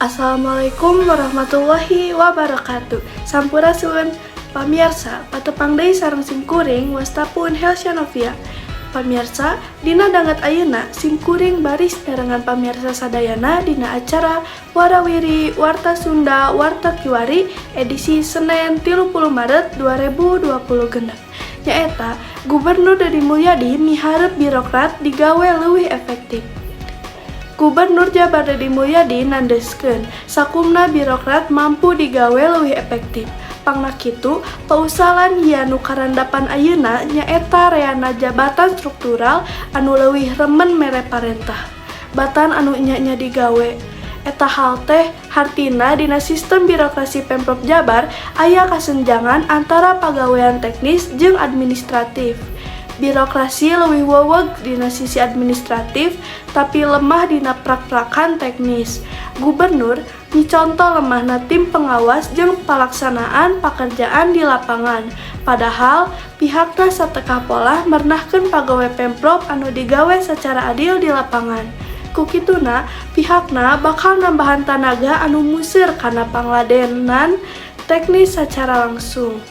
Assalamualaikum warahmatullahi wabarakatuh. Sampurasun pamirsa, patepang deui sareng simkuring, wasta pun Helsia Novia. Pamirsa, dina danget ayeuna simkuring baris nerengan pamirsa sadayana dina acara Warawiri Warta Sunda Warta Kiwari edisi Senin 30 Maret 2020 genep. Nyaeta Gubernur Dedi Mulyadi miharep birokrat digawe leuwih efektif. Gubernur Jabar Dedi Mulyadi nandeskeun sakumna birokrat mampu digawe leuwih efektif. Pangna kitu, pausalan nya nu karandapan ayeuna nyaeta reana jabatan struktural anu leuwih remen mere parentah batan anu nya-nya digawe. Eta hal teh hartina dina sistem birokrasi Pemprov Jabar aya kasenjangan antara pagawean teknis jeung administratif. Birokrasi leuwih weweg dina sisi administratif, tapi lemah dina prak-prakan teknis. Gubernur miconto lemahna tim pengawas jeung palaksanaan pakerjaan di lapangan. Padahal pihakna satekah polah merenahkeun pagawe Pemprov anu digawe secara adil di lapangan. Ku kituna, pihakna bakal nambahan tanaga anu museur kana pangladenan teknis secara langsung.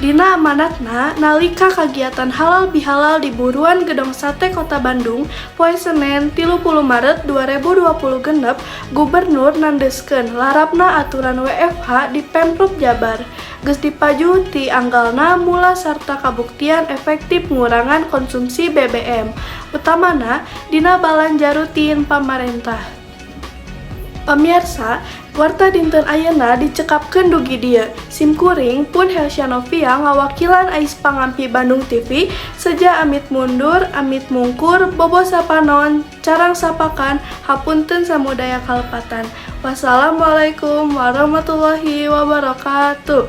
Dina amanatna nalika kagiatan halal bihalal di Buruan Gedong Sate Kota Bandung poe Senen 30 Maret 2020 genep, Gubernur nandeskeun larapna aturan WFH di Pemprov Jabar geus dipaju ti anggalna mula sarta kabuktian efektif ngurangan konsumsi BBM, utamana dina balanja rutin pamarentah. Pamirsa, warta dinten ayeuna dicekapkeun dugi dieu. Simkuring pun Helsia Novia ngawakilan Ais Pangampi Bandung TV seja amit mundur, amit mungkur, bobo sapanon, carang sapakan, hapunten samudaya kalepatan. Wassalamualaikum warahmatullahi wabarakatuh.